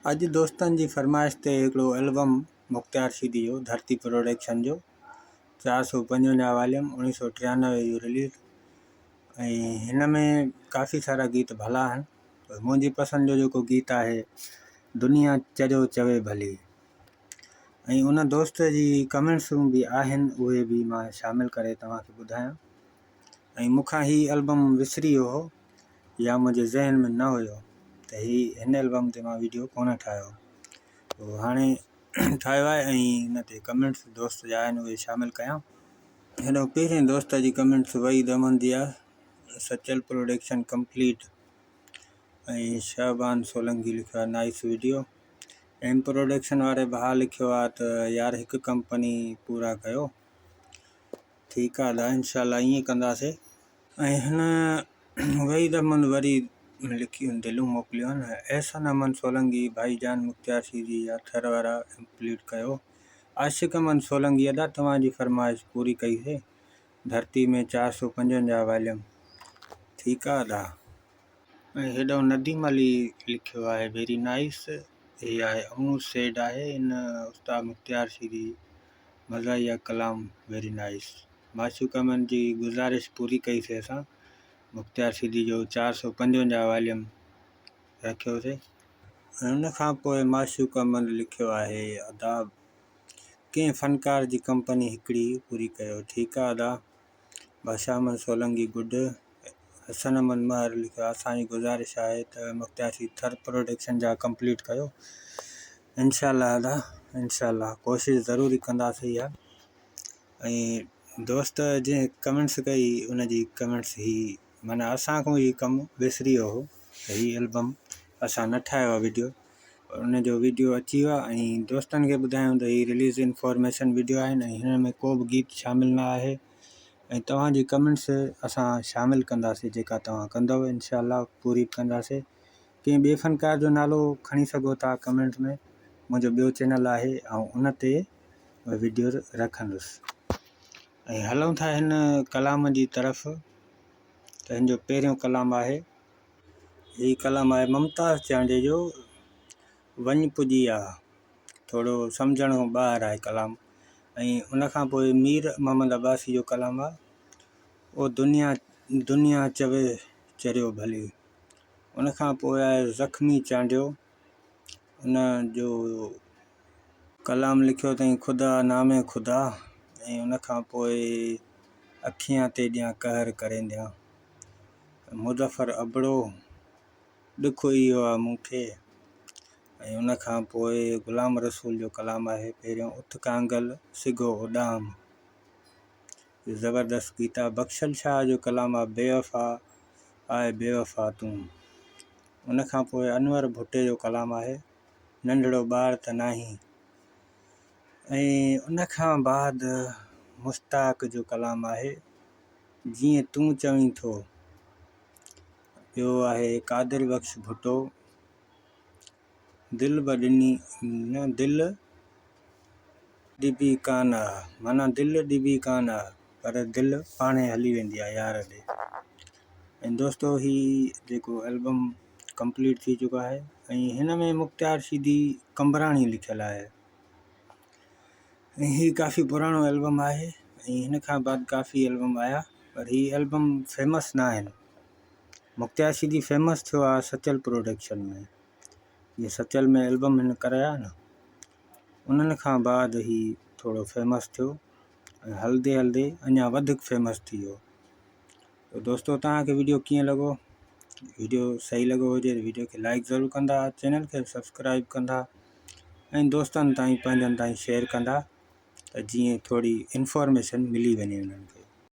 اڄ دوستن جي فرمائش تي هڪڙو البم مختيار شيدي جو ڌرتي پروڊڪشن جو 455 واليم 1993 جو رليز ۽ هن ۾ ڪافي سارا گيت ڀلا آهن پر منهنجي پسند جو جيڪو گيت آهي دنيا چريو چوي ڀلي ۽ ان دوست جي ڪمينٽسون به آهن اهي به مان شامل ڪري توهان کي ٻڌايان ۽ مون کان هي البم وسري ويو هو يا منهنجي ذهن ۾ نه هيو ته هي هن البم تي مان ويڊيو ڪونه ٺاهيو هو هاڻي ٺاهيو آهي ۽ ان تي ڪمينٽس دوست جا آهن اهي شامل ڪيان. هيڏو پهرين دوست جي ڪمينٽس وحيد احمد جي آهي سچل پروڊڪشن ڪمپليٽ ۽ شعبان سولنگي لکيو آهي نائس ويڊيو ايم پروڊڪشن واري ڀاء لکيو آهي ته يار هڪ ڪمپني پورا ڪيو ٺيڪ آهي ادا انشاء الله ائين ڪنداسي. ۽ هن وحيد احمد وري لکي دلون موڪليون آهن احسان احمد سولنگي ڀائي جان مختيار شيدي جا ٿر وارا ڪمپليٽ ڪيو عاشق احمد سولنگي ادا توهان جي فرمائش پوري ڪئي سي ڌرتي ۾ 455 واليم ٺيڪ آ ادا. ۽ هيڏانهن نديم علي لکيو آهي ويري نائيس هي آهي امو سيڊ آهي ان استاد مختيار شيدي مزاحيه ڪلام ويري نائيس. معشوق احمد جي گذارش پوري ڪئي سي اسان مختيار سيدي جو 455 واليم رکيو سي. ۽ ان کان پوء معشوق احمد لکيو آهي ادا ڪنهن فنڪار جي ڪمپني هڪڙي پوري ڪيو ٺيڪ آ ادا بادشاهه احمد سولنگي گڊ حسن احمد مهر لکيو آهي اسان جي گذارش آهي ته مختيار سيد ٿر پروڊڪشن جا ڪمپليٽ ڪيو انشاء الله ادا انشاء الله ڪوشش ضروري ڪنداسي اها ۽ دوست جنهن ڪمينٽس ڪئي ان جي ڪمينٽس هي معنيٰ اسان کان هي ڪم وسري ويو هو ته هي البم اسان نه ٺاهيو آهي ويڊيو پر ان جو ويڊيو اچي ويو آهي ۽ دوستن کي ٻڌايون ته هي رليز انفارميشن ويڊيو آهن ۽ هن ۾ ڪو به گيت شامل نه آهي ۽ توهان جي ڪمينٽس اسان شامل ڪنداسي جيڪا توهان ڪندو انشاء الله پوري به ڪنداسي ڪنهن ٻئي فنڪار جو نالو کڻي سگهو ٿا ڪمينٽ ۾ منهنجو ٻيو چينل آهي ۽ ان تي وڊيو رکندس ۽ هلون ٿا هن ڪلام جي طرف ته هن جو پهريون ڪلام آهي. هي ڪلام آهي ممتاز چانڊيي جو وڃ پڄي آ ٿورو سمجهڻ کان ٻاهر آهي ڪلام ۽ ان کان پوء مير محمد عباسي جو ڪلام آهي او دنيا دنيا چوي چريو ڀلي ان کان پوء آهي زخمي چانڊيو ان جو ڪلام لکيو اٿائين خدا نام خدا ۽ ان کان پوء اکيان تيڏيان قهر ڪرينديان مظفر ابڙو ڏک اهو آ مون کي ۽ ان کان پوء غلام رسول جو ڪلام آهي پهريون اٿ ڪانگل سگهو اڏام زبردست گيت آ بخشل شاهه جو ڪلام آ بيوفا آء بيوفا تون ان کان پوء انور ڀٽي جو ڪلام آهي ننڍڙو ٻار ته ناهين ۽ ان کان بعد مشتاق جو ڪلام آهي جيئن تون چوين ٿو ٻيو آهي قادر بخش ڀٽو دل به ڏني نه دل ڏبي ڪانه آ معنيٰ دل ڏبي ڪانه آ پر دل پاڻهي هلي ويندي آ يار ڏي ۽ دوستو هي جيڪو البم ڪمپليٽ ٿي چڪو آهي ۽ هن ۾ مختيار شيدي قمبراڻي لکيل آهي ۽ هي ڪافي پراڻو البم آهي ۽ هن کان بعد ڪافي البم آيا پر هي البم فيمس نه آهن مختيار شيدي فيمس ٿيو آهي سچل پروڊڪشن ۾ جيئن سچل ۾ البم هن ڪرايا نه انهن کان بعد هي ٿورو فيمس ٿيو ۽ هلندي هلندي اڃا وڌيڪ فيمس ٿي ويو ته دوستو توهان کي ويڊيو ڪيئن لڳو ويڊيو صحيح لڳو هجي ته ويڊيو کي لائڪ ضرور ڪندا چينل کي سبسڪرائب ڪندا ۽ دوستن تائين پنهنجن تائين شيئر ڪندا ته جيئن ٿوري انفارميشن ملي وڃي انهن کي.